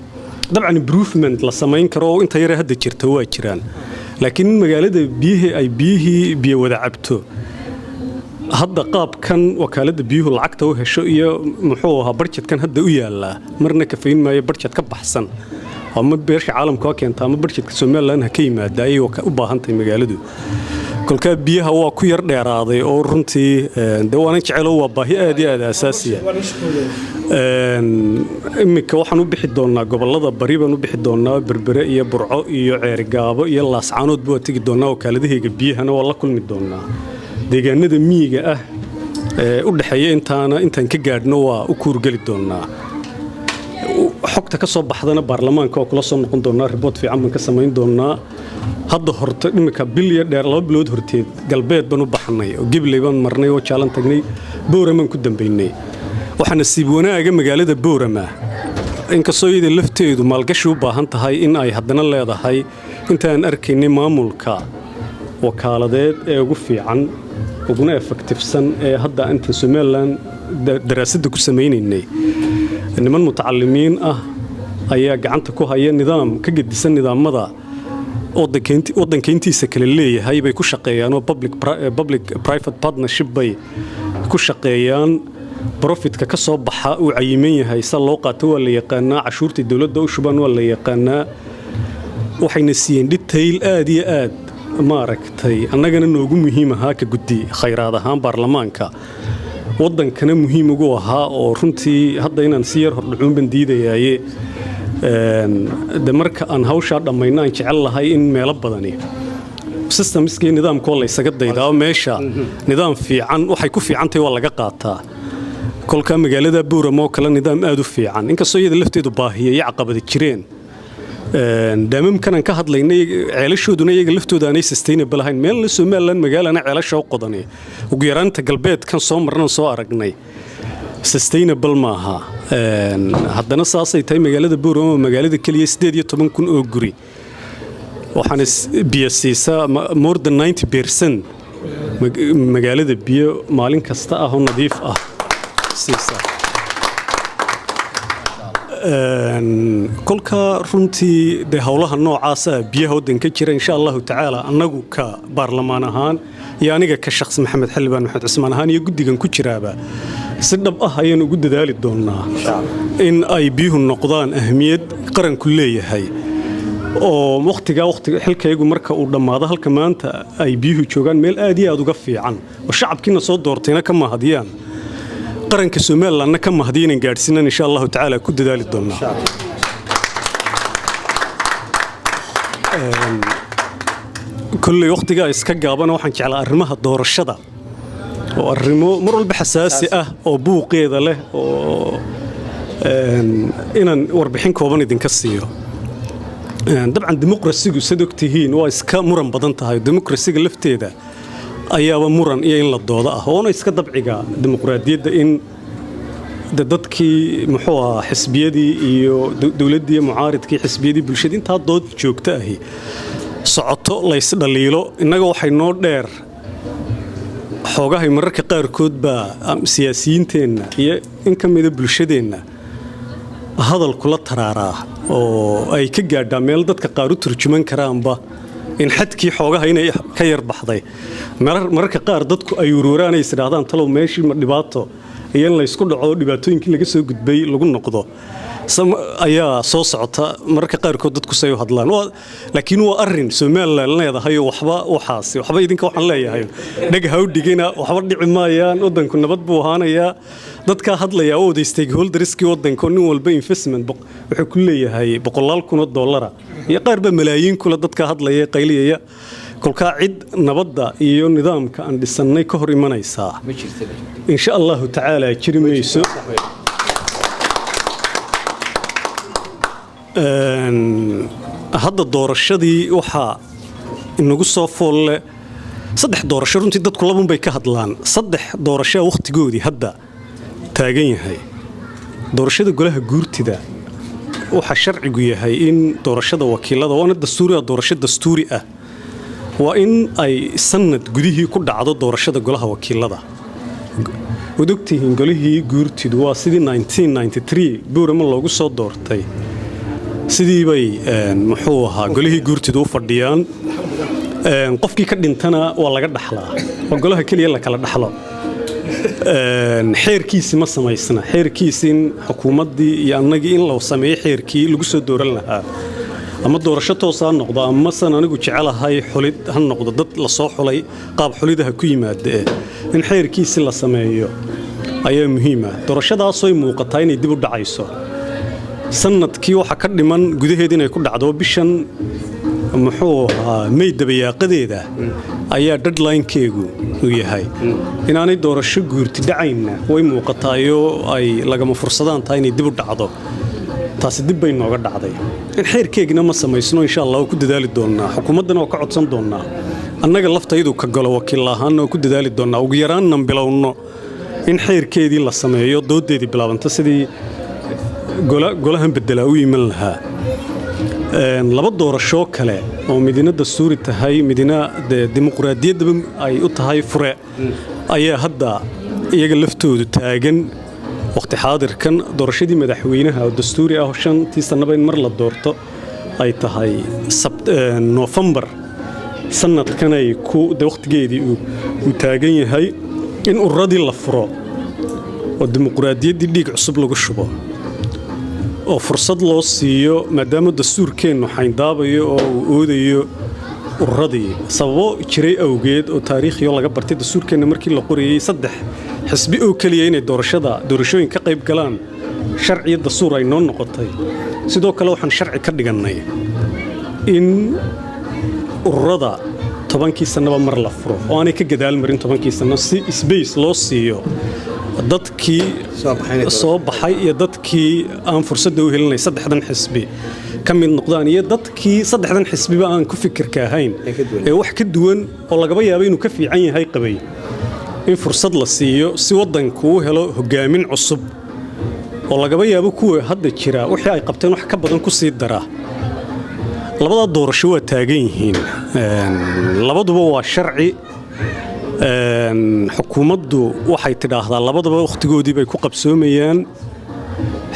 Dabcan improvement la samayn karo oo inta yare hadda jirta waa jiraan, laakiin in magaalada biyihii ay biyihii biyo wada cabto hadda qaabkan wakaaladda biyuhu lacagta u hesho iyo muxuu ahaa budgetkan hadda u yaallaa marna kafayn maayo. Budget ka baxsan ama beesha caalamka ha keenta ama budgetka Somaliland ha ka yimaada ayay u baahan tahay magaaladu. Kolkaa biyaha waa ku yar dheeraaday oo runtii dee waanan jecelo, waa baahi aad iyo aad asaasiya. Iminka waxaan u bixi doonaa gobollada bari baan u bixi doonaa, Berbere iyo Burco iyo Ceerigaabo iyo Laascaanoodba waa tegi doonaa, wakaaladahayga biyahana waa la kulmi doonaa. Deegaanada miyiga ah ee u dhexeeya intaana intaan ka gaadhno waa u kuurgeli doonaa. Xogta ka soo baxdana baarlamaanka waa kula soo noqon doonaa, report fiican baan ka samayn doonaa. Hadda horta iminka bil iyo dheer, 2 bilood horteed galbeed baan u baxnay oo Gibley baan marnay oo Jaalan tagnay, Booramaan ku dambaynay. Waxaa nasiib wanaaga magaalada Boorama, inkastoo iyada lafteedu maalgashi u baahan tahay, in ay haddana leedahay intaan arkaynay maamulka wakaaladeed ee ugu fiican uguna effectivesan ee hadda intaan Somaliland daraasadda ku samaynaynay. Niman mutacalimiin ah ayaa gacanta ku haya, nidaam ka gedisan nidaamada waddanka intiisa kale leeyahay bay ku shaqeeyaan, oo public private partnership bay ku shaqeeyaan. Profitka ka soo baxa uu cayiman yahay, sa loo qaato waa la yaqaanaa, cashuurtii dowladda u shubaan waa la yaqaanaa. Waxayna siiyeen detail aad iyo aad maaragtay annagana noogu muhiim ahaa ka guddi khayraad ahaan baarlamaanka, waddankana muhiim ugu ahaa, oo runtii hadda inaan si yar hordhacuun ban diidayaaye. De marka aan hawshaa dhammayno aan jecel lahay in meelo badani systemskii nidaamka waa la ysaga daydaa oo meesha nidaam fiican waxay ku fiicantahay waa laga qaataa. Kolkaa magaalada Buuram oo kale nidaam aad u fiican, inkastoo iyada lafteedu baahiya iyo caqabada jireen, dhaamamkan aan ka hadlaynay ceelashooduna iyaga laftooda aanay sustainable ahayn. Meelna Somaliland magaalana ceelasha u qodani ugu yaraanta galbeedkan soo marnan soo aragnay sustainable maaha. Haddana saasay tahay magaalada Buuram oo magaalada keliya 18,000 oo guri waxaana biyo siisa more than 90% magaalada, biyo maalin kasta ah oo nadiif ah siisa. Kolka runtii dee howlaha noocaasa biyaha waddanka jira, insha Allahu tacaala annagu ka baarlamaan ahaan iyo aniga ka shakhsi Maxamed Xildhibaan Maxamed Cusmaan ahaan iyo guddigan ku jiraaba si dhab ah ayaan ugu dadaali doonaa in ay biyuhu noqdaan ahmiyad qaranku leeyahay, oo wakhtigaa wakhtiga xilkaygu marka uu dhammaado halka maanta ay biyuhu joogaan meel aad iyo aad uga fiican oo shacabkiina soo doortayna ka mahadiyaan, qaranka Somalilandna ka mahadiya inaan gaadhsiinan insha Allahu tacaala ku dadaali doonaa. Kolley wakhtigaa iska gaabana waxaan jeclaa arrimaha doorashada. Oo arrimo mar walba xasaasi ah oo buuqeeda leh oo inaan warbixin kooban idinka siiyo. Dabcan dimuqrasigu, sad ogtihiin, waa iska muran badan tahay. Dimuqrasiga lafteeda ayaaba muran iyo in la doodo ah, oona iska dabciga dimuqraadiyadda in de dadkii, muxuu ahaa, xisbiyadii iyo dowladdii iyo mucaaridkii, xisbiyadii, bulshadii, intaa dood joogto ahi socoto, laysdhaliilo. Innaga waxay noo dheer xoogahay mararka qaarkood baa siyaasiyiinteenna iyo in ka mida bulshadeenna hadalkula taraaraa oo ay ka gaadhaa meel dadka qaar u turjuman karaanba in xadkii xoogaha inay ka yar baxday. Mararka qaar dadku ay uruuraan, ay isdhaahdaan, "Talow meeshii ma dhibaato iyo in laysku dhaco, dhibaatooyinkii laga soo gudbay lagu noqdo ayaa soo socota?" Mararka qaarkood dadku say u hadlaan, laakiin waa arrin Somaliland leedahay oo waxba waxaasi waxba idinka waxaan leeyahay dheg ha u dhigina, waxba dhici maayaan, waddanku nabad buu ahaanayaa. Dadkaa hadlayaa oo wada stakeholderskii waddanka, oo nin walba investment wuxuu ku leeyahay boqolaal kun oo dollara iyo qaar baa malaayiin kule dadkaa hadlaya ee qayliyaya. Kolkaa cid nabadda iyo nidaamka aan dhisannay ka hor imanaysaa, insha Allahu tacaala, jiri mayso. Hadda doorashadii waxaa inagu soo foolle saddex doorasho. Runtii dadku labun bay ka hadlaan. Saddex doorashaa wakhtigoodii hadda taagan yahay. Doorashada golaha guurtida waxaa sharcigu yahay in doorashada wakiilada, waana dastuuri ah, doorasho dastuuri ah, waa in ay sanad gudihii ku dhacdo doorashada golaha wakiilada. Waad ogtihiin, golihii guurtidu waa sidii 1993 Buurama loogu soo doortay, sidii bay muxuu ahaa, golihii guurtidu u fadhiyaan. Qofkii ka dhintana waa laga dhaxlaa, waa golaha keliya la kala dhaxlo. Xeerkiisi ma samaysna, xeerkiisi in xukuumaddii iyo annagii in la sameeyo xeerkii lagu soo dooran lahaa, ama doorasho toos ha noqdo ama san anigu jecelahay xulid ha noqdo, dad la soo xulay qaab xulidaha ku yimaada, in xeerkiisi la sameeyo ayaa muhiima. Doorashadaasooy muuqataa inay dib u dhacayso, sanadkii waxaa ka dhiman gudaheed inay ku dhacdo. Bishan, muxuu ahaa, May dabayaaqadeeda ayaa deadline-keegu uu yahay. Inaanay doorasho guurti dhacaynna way muuqataayoo ay lagama fursadaan tahay inay dib u dhacdo. Taasi dib bay nooga dhacday. In xeerkeegina ma samaysno, insha Allah waa ku dadaali doonnaa, xukuumaddana waa ka codsan doonnaa, annaga laftaydu ka galo wakiil ahaanna waa ku dadaali doonnaa, ugu yaraannan bilowno in xeerkeedii la sameeyo, doodeedii bilaabanto, sidii golahan bedelaa u iman lahaa. Laba doorashoo kale oo midina dastuuri tahay, midina dee dimuqraadiyaddaba ay u tahay fure, ayaa hadda iyaga laftoodu taagan waqti xaadirkan. Doorashadii madaxweynaha oo dastuuri ah oo 5-tii sannaba in mar la doorto ay tahay, Noofembar sanadkanay ku de waqtigeedii uu taagan yahay. In ururadii la furo oo dimuqraadiyaddii dhiig cusub lagu shubo oo fursad loo siiyo, maadaama dastuurkeennu xayndaabayo oo uu oodayo ururadii sababo jiray awgeed oo taariikhiyo laga bartay dastuurkeenna markii la qorayey, saddex xisbi oo keliya inay doorashada doorashooyin ka qayb galaan sharciyo dastuur ay noo noqotay. Sidoo kale waxaan sharci ka dhigannay in ururada 10-kii sannaba mar la furo oo aanay ka gadaal marin 10-kii sanno, si space loo siiyo dadkii soo baxay iyo dadkii aan fursadda u helinay saddexdan xisbi ka mid noqdaan iyo dadkii saddexdan xisbiba aan ku fikirka ahayn ee wax ka duwan oo lagaba yaabo inuu ka fiican yahay qabay, in fursad la siiyo si waddanku u helo hogaamin cusub oo lagaba yaabo kuwa hadda jira wixii ay qabteen wax ka badan ku sii dara. Labadaa doorasho waa taagan yihiin, labaduba waa sharci. Xukuumaddu waxay tidhaahdaa labadaba wakhtigoodii bay ku qabsoomayaan.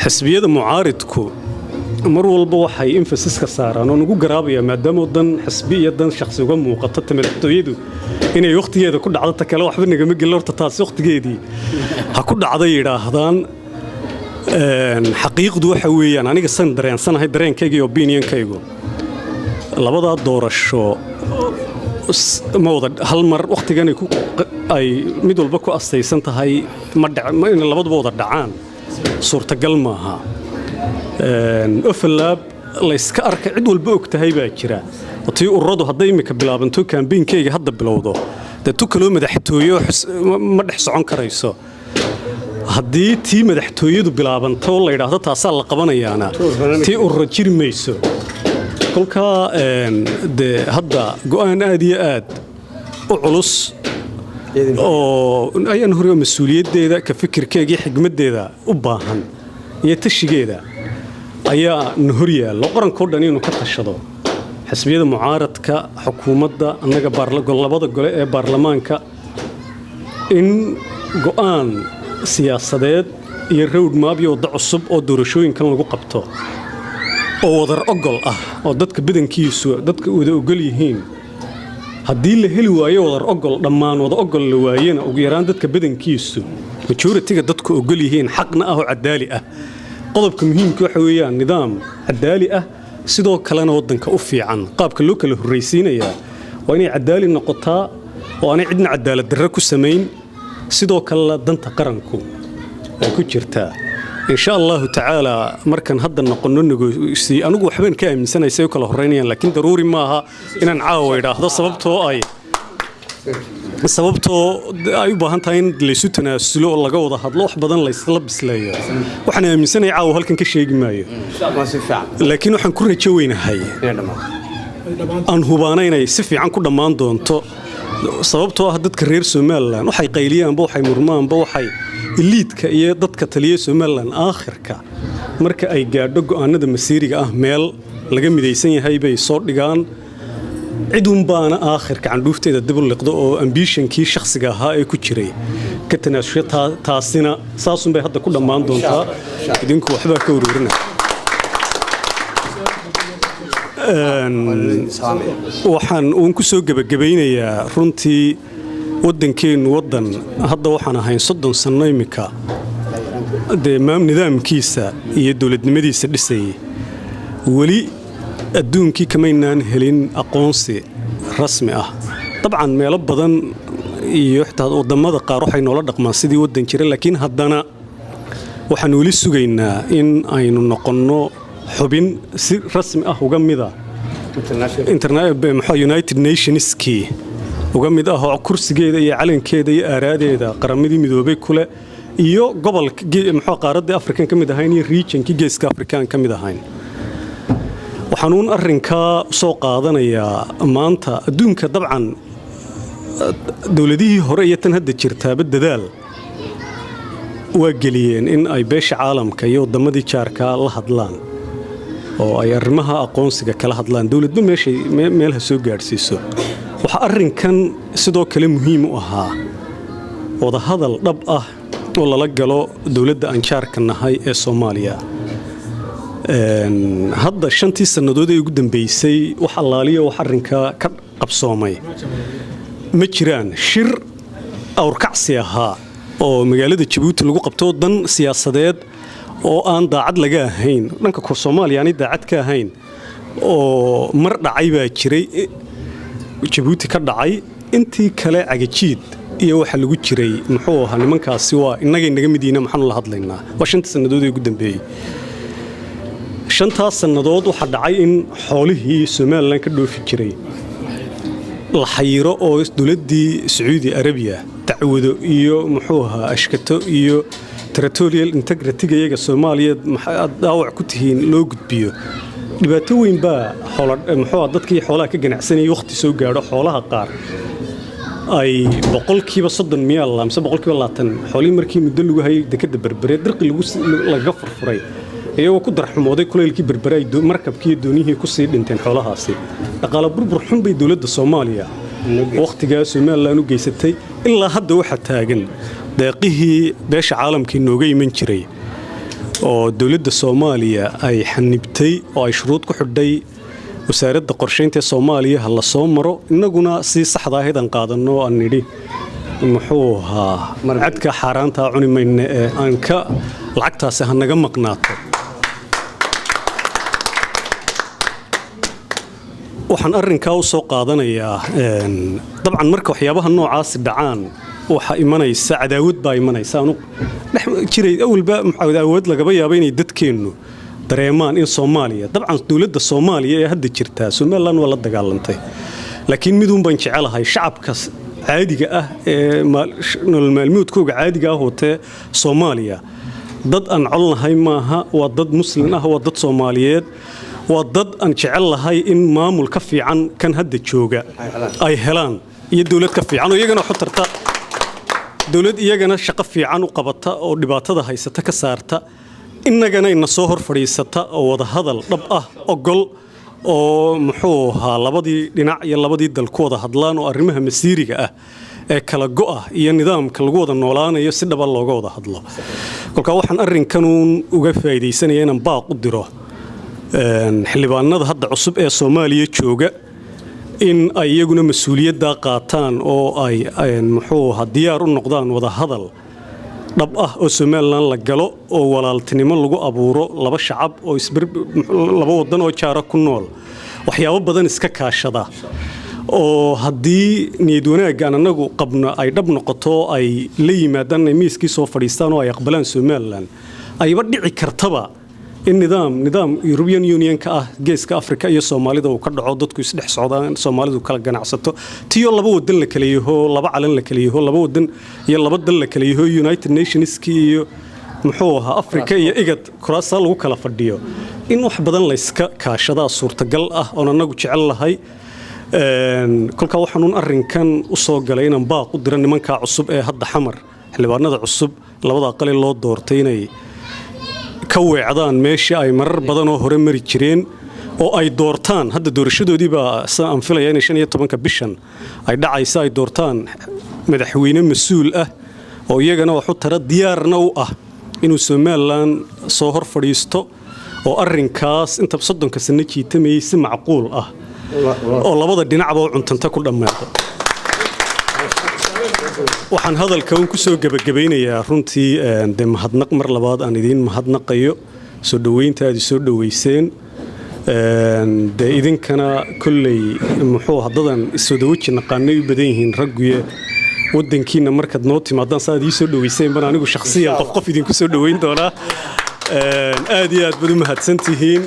Xisbiyada mucaaridku mar walba waxay emphasis-ka saaraan oo nugu garaabaya, maadaama dan xisbi iyo dan shakhsi uga muuqato ta madaxtooyadu inay wakhtigeeda ku dhacdo, ta kale waxba nagama gelin, horta taasi wakhtigeedii ha ku dhacday yidhaahdaan. Xaqiiqdu waxa weeyaan, aniga san dareensanahay, dareenkayga iyo opinionkaygu, labadaa doorasho ma wada hal mar wakhtigan ay mid walba ku astaysan tahay ma in labaduba wada dhacaan suurtagal maaha. Overlap layska arka, cid walba og tahay baa jira. Tii ururadu hadday imika bilaabanto, campaignkayga hadda bilowdo, Dee tu kaloo madaxtooyo ma dhex socon karayso. Haddii tii madaxtooyadu bilaabanto, la yidhaahdo taasaa la qabanayaana, tii urura jiri mayso. Kolkaa dee hadda go'aan aad iyo aad u culus oo ayaan hore mas-uuliyaddeeda, ka fikirkeega iyo xigmaddeeda u baahan iyo tashigeeda ayaa na hor yaallo. Qarankoo dhan inuu ka tashado, xisbiyada mucaaradka, xukuumadda, annaga labada gole ee baarlamaanka, in go'aan siyaasadeed iyo roadmap iyo waddo cusub oo doorashooyinkan lagu qabto oo wadar ogol ah oo dadka badankiisu dadka wada ogol yihiin. Haddii la heli waayo wadar ogol, dhammaan wada ogol la waayena, ugu yaraan dadka badankiisu, majority-ga dadku ogol yihiin, xaqna ah oo cadaali ah. Qodobka muhiimka waxa weeyaan nidaam cadaali ah, sidoo kalena waddanka u fiican. Qaabka loo kala horraysiinayaa waa inay cadaali noqotaa oo aanay cidna cadaalad darro ku samayn, sidoo kalena danta qaranku ay ku jirtaa. Insha Allahu tacaala, markaan hadda noqono negosi, anigu waxbaan ka aaminsanay say u kala horreynayaan, laakiin daruuri maaha inaan caawa idhaahdo, sababtoo ay u baahan tahay in laysu tanaasulo oo laga wada hadlo, wax badan laysla bisleeyo. Waxaan aaminsanaya caawa halkan ka sheegi maayo, laakiin waxaan ku rajo weynahay, aan hubaana inay si fiican ku dhammaan doonto, sababtoo ah dadka reer Somaliland waxay qayliyaanba, waxay murmaanba, waxay elite-ka iyo dadka taliya Somaliland, aakhirka marka ay gaadho go'aanada masiiriga ah meel laga midaysan yahay bay soo dhigaan. Cidunbaana aakhirka candhuufteeda dib u liqdo oo ambition-kii shakhsiga ahaa ee ku jiray ka tanaasusho. Taasina saasunbay hadda ku dhammaan doontaa. Idinku waxbaa ka uruurina. Waxaan uun ku soo gebagabaynayaa, runtii waddankeennu waddan hadda waxaan ahayn 30 sanno imika dee maam nidaamkiisa iyo dowladnimadiisa dhisayay. Weli adduunkii kamaynaan helin aqoonsi rasmi ah. Dabcan meelo badan iyo xitaa wadammada qaar waxay noola dhaqmaan sidii waddan jira, laakiin haddana waxaan weli sugaynaa in aynu noqonno xubin si rasmi ah uga mida United Nations-kii uga mid ah, oo kursigeeda iyo calankeeda iyo aaraadeeda Qaramadii Midoobay kule, iyo gobolka muxuu qaaradda Afrikan ka mid ahayn iyo region-kii Geeska Afrikaan ka mid ahayn. Waxaanuun arrinkaa soo qaadanayaa, maanta adduunka dabcan dowladihii hore iyo tan hadda jirtaaba dadaal waa geliyeen in ay beesha caalamka iyo wadammadii jaarkaa la hadlaan oo ay arrimaha aqoonsiga kala hadlaan, dowladba meeshay meelha soo gaadhsiiso. Waxaa arrinkan sidoo kale muhiim u ahaa wadahadal dhab ah oo lala galo dowladda aan jaarka nahay ee Soomaaliya. Hadda 5-tii sannadood ee ugu dambeysay wax allaaliya wax arrinkaa ka qabsoomay ma jiraan. Shir awrkacsi ahaa oo magaalada Jabuuti lagu qabto, dan siyaasadeed oo aan daacad laga ahayn, dhanka Soomaaliya aanay daacad ka ahayn, oo mar dhacay baa jiray, Jabuuti ka dhacay. Intii kale cagajiid iyo waxa lagu jiray muxuu ahaa, nimankaasi waa innagay naga mid yihiin, maxaanu la hadlaynaa? Waa 5-tii sannadood ee ugu dambeeyey. 5-taas sannadood waxaa dhacay in xoolihii Somaliland ka dhoofi jiray la xayiro oo dowladdii Sacuudi Arabiya dacwado iyo muxuu ahaa ashkato iyo territorial integrity-ga iyaga Soomaaliya aad dhaawac ku tihiin loo gudbiyo. Dhibaato weyn baa muxuu dadkii xoolaha ka ganacsanayay wakhti soo gaadho. Xoolaha qaar ay 30% miyaa la mise 20% xoolihii markii muddo lagu hayay dekadda Berbere dirqi lagaga furfuray, iyagoo ku darxumooday kulaylkii Berbere, ay markabkii iyo dooniyihii kusii dhinteen xoolahaasi. Dhaqaale burbur xun bay dowladda Soomaaliya wakhtigaa Somaliland u geysatay. Ilaa hadda waxaa taagan deeqihii beesha caalamka inooga iman jiray oo dowladda Soomaaliya ay xanibtay oo ay shuruud ku xidhay wasaaradda qorshaynta ee Soomaaliya ha la soo maro. Innaguna si saxda ahayd aan qaadanno, aan nidhi muxuu ahaa cadka xaaraantaa cuni mayne ee aan ka lacagtaasi ha naga maqnaato. Waxaan arrinkaa u soo qaadanayaa, dabcan marka waxyaabaha noocaasi dhacaan waxaa imanaysa cadaawad baa imanaysa. Anu dhex jiray awalba cadaawad lagaba yaabo inay dadkeennu dareemaan in Soomaaliya, dabcan dowladda Soomaaliya ee hadda jirtaa Somaliland waa la dagaalantay, laakiin miduun baan jecelahay shacabka Caadiga ah ee nolol maalmoodkooga caadiga ah watee Soomaaliya, dad aan colnahay maaha. Waa dad Muslin ah, waa dad Soomaaliyeed, waa dad aan jecel lahay in maamul ka fiican kan hadda jooga ay helaan iyo dowlad ka fiican oo iyagana waxu tarta, dowlad iyagana shaqo fiican u qabata oo dhibaatada haysata ka saarta, innagana ina soo hor fadhiisata oo wadahadal dhab ah ogol oo muxuu ahaa labadii dhinac iyo labadii dal ku wada hadlaan oo arrimaha masiiriga ah ee kala go'a iyo nidaamka lagu wada noolaanayo si dhaba looga wada hadlo. Kolkaa waxaan arrinkanuun uga faa'iidaysanaya inaan baaq u diro xildhibaanada hadda cusub ee Soomaaliya jooga in ay iyaguna mas-uuliyaddaa qaataan oo ay muxuu ahaa diyaar u noqdaan wada hadal dhab ah oo Somaliland la galo oo walaaltinimo lagu abuuro laba shacab oo laba wadan oo jaara ku nool, waxyaabo badan iska kaashada, oo haddii niyad wanaaggaan annagu qabno ay dhab noqoto, ay la yimaadaan, ay miiskii soo fadhiistaan oo ay aqbalaan Somaliland, ayba dhici kartaba in nidaam European Unionka ah Geeska Afrika iyo Soomaalida uu ka dhaco, dadku isdhex socdaan, Soomaalidu kala ganacsato, tiyo laba wadan la kala yaho, laba calan la kala yaho, laba wadan iyo laba dal la kala yaho, United Nationski iyo muxuu ahaa Afrika iyo IGAD kuraasaa lagu kala fadhiyo, in wax badan layska kaashadaa suurtagal ah oon annagu jecel lahay. Kolkaa waxaanuun arrinkan u soo galay inaan baaq u diro nimankaa cusub ee hadda Xamar, xildhibaanada cusub labada aqali loo doortay, inay ka weecdaan meeshii ay marar badan oo hore mari jireen oo ay doortaan hadda doorashadoodii baa aan filaya inay 15-ka bishan ay dhacaysa, ay doortaan madaxweyne mas-uul ah oo iyagana wax u tara, diyaarna u ah inuu Somaliland soo hor fadhiisto oo arrinkaas inta 30-ka sano jiitamayay si macquul ah oo labada dhinacba u cuntanta ku dhammaado. Waxaan hadalka un ku soo gebagabaynayaa runtii dee mahadnaq mar labaad aan idiin mahadnaqayo soo dhoweynta aad soo dhoweyseen. Dee idinkana kolley muxuu haddadan iswadaweji naqaanay u badan yihiin ragguye wadankiina markaad noo timaadaan sa aad ii soo dhoweyseen baan anigu shakhsiyan qof qof idinku soo dhoweyn doonaa. Aad iyo aad baad u mahadsantihiin.